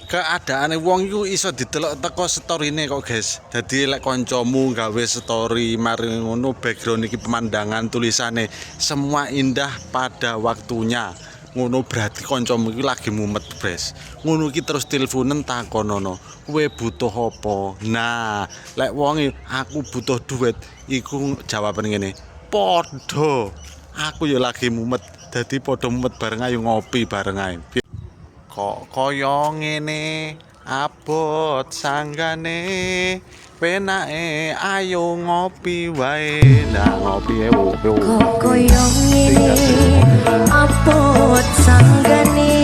Keadaane wong iku iso didelok teko storine kok, guys. Dadi lek kancamu gawe story, mari ngono background iki pemandangan, tulisane "semua indah pada waktunya". Ngono berarti kancamu iki lagi mumet, guys. Ngono iki terus teleponen, takonono, "Kowe butuh apa?" Nah, lek wonge, "Aku butuh duit," iku jawaban ngene, "Padha. Aku ya lagi mumet." Dadi padha mumet bareng, ayo ngopi bareng ae. Kok kaya ngene abot sanggane, penake ayo ngopi wae. Nah, ngopi e wo. Kok koyo ngene abot sanggane.